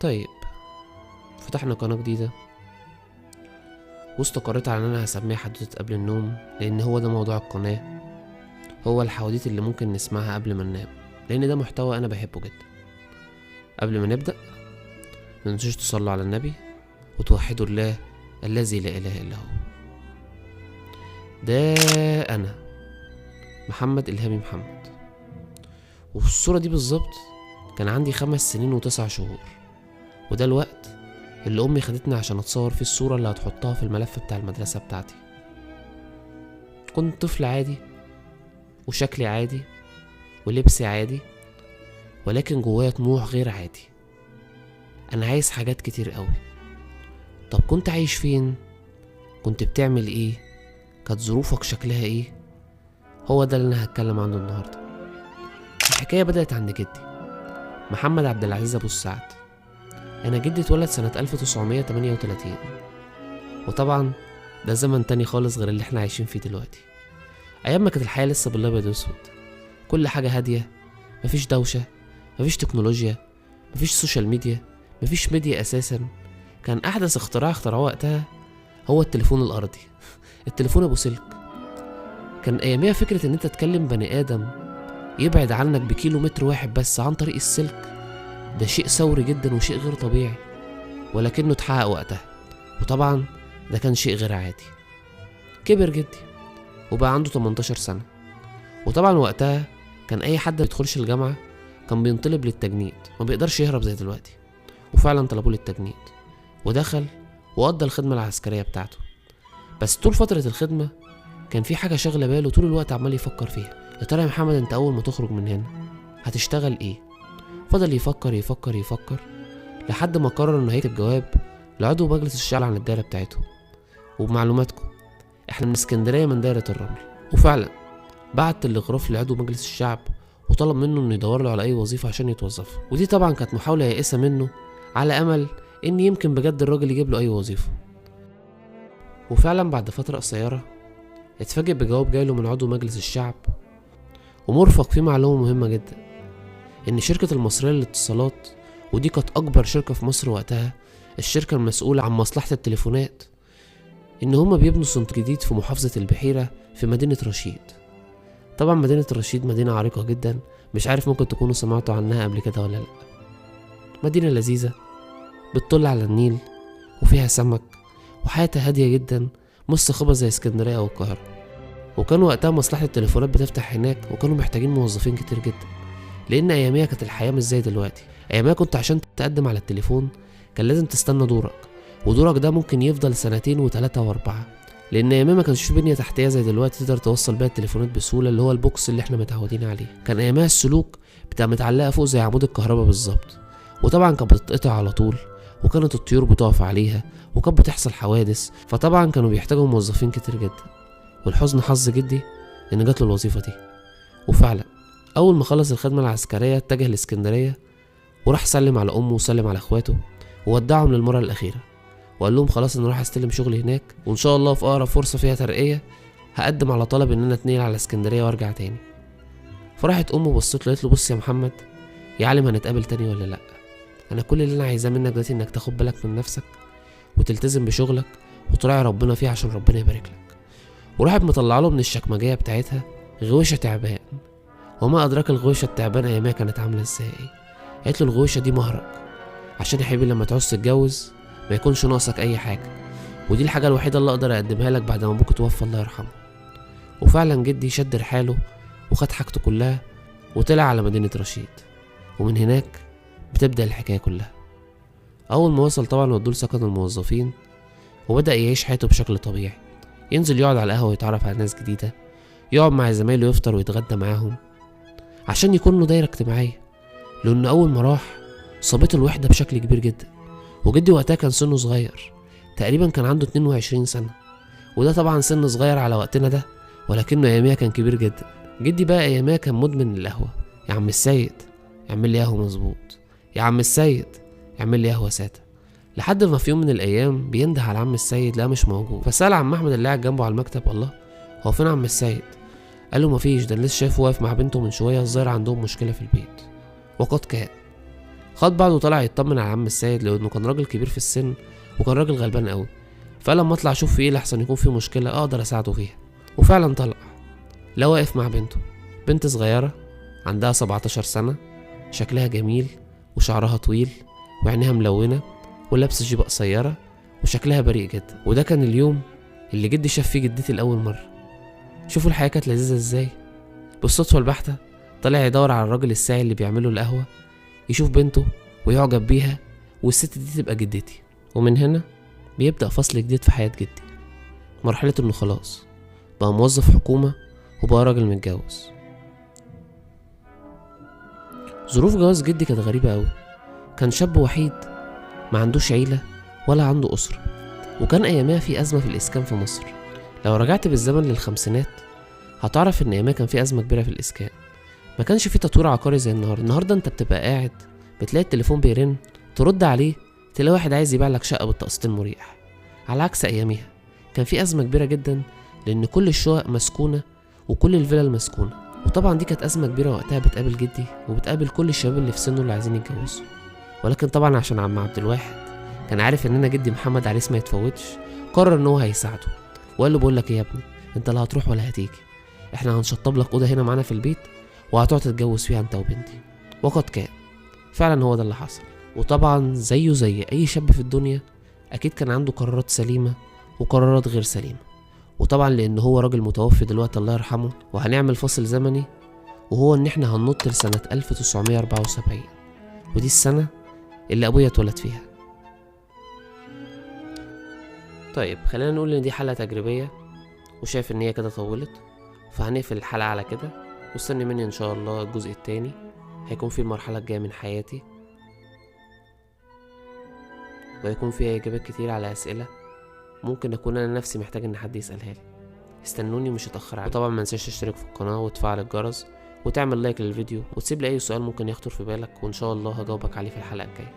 طيب، فتحنا قناة جديدة واستقريت على ان انا هسميها حدوتة قبل النوم، لان هو ده موضوع القناة، هو الحواديت اللي ممكن نسمعها قبل ما ننام، لان ده محتوى انا بحبه جدا. قبل ما نبدأ متنسوش تصلوا على النبي وتوحدوا الله الذي لا اله الا هو. ده انا محمد الهامي محمد، وفي الصورة دي بالظبط كان عندي 5 سنين و9 شهور، وده الوقت اللي امي خدتني عشان اتصور فيه الصورة اللي هتحطها في الملف بتاع المدرسة بتاعتي. كنت طفل عادي وشكلي عادي ولبسي عادي، ولكن جوايا طموح غير عادي. انا عايز حاجات كتير قوي. طب كنت عايش فين؟ كنت بتعمل ايه؟ كانت ظروفك شكلها ايه؟ هو ده اللي انا هتكلم عنه النهارده. الحكاية بدأت عند جدي محمد عبد العزيز ابو السعد. انا جدي اتولد سنة 1938، وطبعا ده زمن تاني خالص غير اللي احنا عايشين فيه دلوقتي. ايام ما كانت الحياة لسه بالابيض واسود، كل حاجة هادية، مفيش دوشة، مفيش تكنولوجيا، مفيش social media، مفيش ميديا اساسا. كان احدث اختراع اخترعوه وقتها هو التليفون الارضي، التليفون ابو سلك. كان اياميها فكرة ان انت تكلم بني ادم يبعد عنك بكيلومتر واحد بس عن طريق السلك، ده شيء ثوري جدا وشيء غير طبيعي، ولكنه اتحقق وقتها، وطبعا ده كان شيء غير عادي. كبر جدي وبقى عنده 18 سنة، وطبعا وقتها كان اي حد بيدخلش الجامعة كان بينطلب للتجنيد، ما بيقدرش يهرب زي دلوقتي. وفعلا طلبوه للتجنيد ودخل وقضى الخدمة العسكرية بتاعته. بس طول فترة الخدمة كان في حاجة شاغلة باله طول الوقت عمال يفكر فيها. يا ترى يا محمد انت اول ما تخرج من هنا هتشتغل ايه؟ فضل يفكر يفكر يفكر لحد ما قرر انه هيكتب جواب لعضو مجلس الشعب عن الدايرة بتاعته. وبمعلوماتكم احنا من اسكندرية من دايرة الرمل. وفعلا بعت تلغراف لعضو مجلس الشعب وطلب منه انه يدور له على اي وظيفة عشان يتوظف. ودي طبعا كانت محاولة يائسة منه على امل ان يمكن بجد الراجل يجيب له اي وظيفة. وفعلا بعد فترة قصيرة اتفاجئ بجواب جايله من عضو مجلس الشعب، ومرفق فيه معلومة مهمة جدا، ان شركة المصرية للاتصالات، ودي كانت اكبر شركة في مصر وقتها، الشركة المسؤولة عن مصلحة التليفونات، ان هما بيبنوا صندوق جديد في محافظة البحيرة في مدينة رشيد. طبعا مدينة رشيد مدينة عريقة جدا، مش عارف ممكن تكونوا سمعتوا عنها قبل كده ولا لا. مدينة لذيذة بتطل على النيل وفيها سمك وحياتها هادية جدا، مش صاخبة زي اسكندرية أو القاهرة. وكان وقتها مصلحة التليفونات بتفتح هناك، وكانوا محتاجين موظفين كتير جدا، لأن أياميها كانت الحياة مش زي دلوقتي. أياميها كنت عشان تقدم على التليفون كان لازم تستنى دورك، ودورك ده ممكن يفضل 2 و3 و4، لأن أياميها ما كانش في بنية تحتية زي دلوقتي تقدر توصل بيها التليفونات بسهولة، اللي هو ال box اللي احنا متعودين عليه. كان أياميها السلوك بتاع متعلقة فوق زي عمود الكهرباء بالظبط، وطبعا كانت بتتقطع على طول، وكانت الطيور بتقف عليها، وكانت بتحصل حوادث. فطبعا كانوا بيحتاجوا موظفين كتير جدا. والحزن حظ جدي ان جات له الوظيفة دي. وفعلا اول ما خلص الخدمة العسكرية اتجه لاسكندريه، وراح سلم على امه وسلم على اخواته وودعهم للمرة الاخيرة، وقال لهم خلاص انا راح استلم شغلي هناك، وان شاء الله في اقرب فرصة فيها ترقيه هقدم على طلب ان انا اتنقل على اسكندرية وارجع تاني. فراحت امه بصت له قالت له بص يا محمد، يا عالم هنتقابل تاني ولا لا؟ انا كل اللي انا عايزاه منك دلوقتي انك تاخد بالك من نفسك وتلتزم بشغلك وتراعي ربنا فيه عشان ربنا يبارك لك. وراحت مطلع له من الشكمجيه بتاعتها غويشه تعبان، وما ادراك الغويشه التعبان ايامها كانت عامله ازاي. قالت له الغويشه دي مهرك عشان يا حبيبي لما تعوز تتجوز ما يكونش ناقصك اي حاجة، ودي الحاجة الوحيدة اللي اقدر اقدمها لك بعد ما ابوك توفى الله يرحمه. وفعلا جدي شد رحاله وخد حاجته كلها وطلع على مدينة رشيد، ومن هناك بتبدأ الحكاية كلها. أول ما وصل طبعا ودوه لسكن الموظفين، وبدأ يعيش حياته بشكل طبيعي، ينزل يقعد على القهوة ويتعرف على ناس جديدة، يقعد مع زمايله يفطر ويتغدى معاهم عشان يكون له دايرة اجتماعية. لأنه أول ما راح صابته الوحدة بشكل كبير جدا، وجدي وقتها كان سنة صغير، تقريبا كان عنده 22 سنة، وده طبعا سن صغير على وقتنا ده، ولكنه أياميها كان كبير جدا. جدي بقى أياميها كان مدمن القهوة. يا عم السيد اعمل لي قهوة مظبوط، يا عم السيد اعمل لي قهوة ساده. لحد ما في يوم من الايام بينده على عم السيد، لا مش موجود. فسال عم احمد اللي قاعد جنبه على المكتب، الله هو فين عم السيد؟ قال له مفيش، ده انا لسه شايفه واقف مع بنته من شوية، الظاهر عندهم مشكلة في البيت. وقد كان. خد بعضه وطلع يطمن على عم السيد، لانه كان راجل كبير في السن وكان راجل غلبان قوي، فلما اطلع اشوف في ايه لحسن يكون في مشكلة اقدر اساعده فيها. وفعلا طلع، لا واقف مع بنته، بنت صغيرة عندها 17 سنة، شكلها جميل وشعرها طويل وعينيها ملونة ولابسه جيبه قصيرة وشكلها بريء جدا. وده كان اليوم اللي جدي شاف فيه جدتي لاول مرة. شوفوا الحياة كانت لذيذة ازاي. بالصدفة البحتة طلع يدور على الراجل الساعي اللي بيعمله القهوة، يشوف بنته ويعجب بيها، والست دي تبقى جدتي. ومن هنا بيبدأ فصل جديد في حياة جدي، مرحلة انه خلاص بقى موظف حكومة وبقى راجل متجوز. ظروف جواز جدي كانت غريبة أوي. كان شاب وحيد ما عندوش عيلة ولا عنده أسرة، وكان أيامها في أزمة في الإسكان في مصر. لو رجعت بالزمن للخمسينات هتعرف إن أيامها كان في أزمة كبيرة في الإسكان. ما كانش في تطوير عقاري زي النهاردة. النهاردة أنت بتبقى قاعد بتلاقي التليفون بيرن، ترد عليه تلاقي واحد عايز يبيع لك شقة بالتقسيط المريح. على عكس أياميها كان في أزمة كبيرة جدا، لأن كل الشقق مسكونة وكل الفلل مسكونة. وطبعا دي كانت أزمة كبيرة وقتها بتقابل جدي وبتقابل كل الشباب اللي في سنة اللي عايزين يتجوزوا. ولكن طبعا عشان عم عبد الواحد كان عارف ان انا جدي محمد عريس ما يتفوتش، قرر ان هو هيساعده وقال له بقول لك ايه يا ابني، انت لا هتروح ولا هتيجي، احنا هنشطب لك اوضة هنا معانا في البيت وهتقعد تتجوز فيها انت وبنتي. وقد كان فعلا هو ده اللي حصل. وطبعا زيه زي اي شاب في الدنيا اكيد كان عنده قرارات سليمة وقرارات غير سليمة. وطبعا لان هو راجل متوفي دلوقتي الله يرحمه، وهنعمل فاصل زمني وهو ان احنا هننط لسنه 1974، ودي السنة اللي ابويا اتولد فيها. طيب خلينا نقول ان دي حلقة تجريبية وشايف ان هي كده طولت، فهنقفل الحلقة على كده. واستني مني ان شاء الله الجزء التاني هيكون فيه المرحلة الجاية من حياتي، وهيكون فيها اجابات كتير على اسئلة ممكن اكون انا نفسي محتاج ان حد يسألها لي. استنوني مش هتأخر عليكم. وطبعا ما تنساش تشترك في القناة وتفعل الجرس وتعمل لايك للفيديو وتسيب لي اي سؤال ممكن يخطر في بالك، وان شاء الله هجاوبك عليه في الحلقة الجاية.